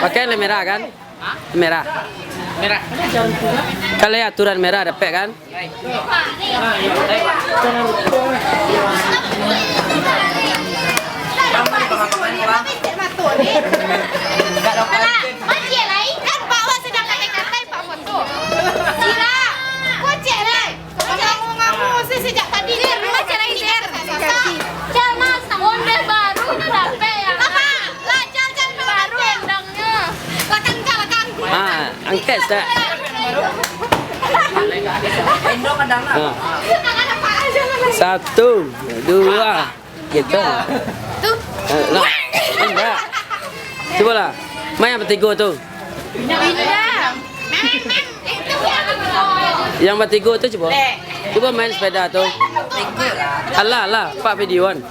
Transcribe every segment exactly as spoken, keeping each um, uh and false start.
Pakai yang merah kan? Merah. Merah. Kalau aturan merah dapek kan? Alah, macam lain kan, Pak, awak sedang katai-katai, Pak, foto. Sila, kocek lah. Kocek. Ngamuk-ngamuk, saya sejak tadi. Sir, macam lain, Sir. Sasa. Cel, Mas, onde baru tu dapek ya. Apa? Lah, Cel, Cel, baru endangnya. Lakan, Kak, lakan. Ah, angkat, Ustaz. Ah. Satu, dua, gitu. Tu. Eh, nah. Enggak. Cubalah. Main yang bertiga tu. Indah. Yang bertiga tu cuba. Cuba main sepeda tu. Alah, alah, pak videoan.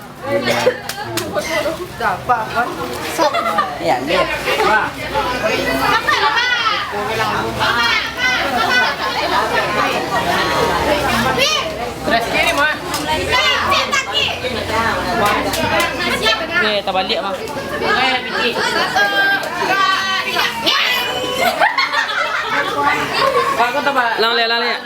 Eh, tabaliak mah. Pak, kau tabaliak. Lang liak, lang liak.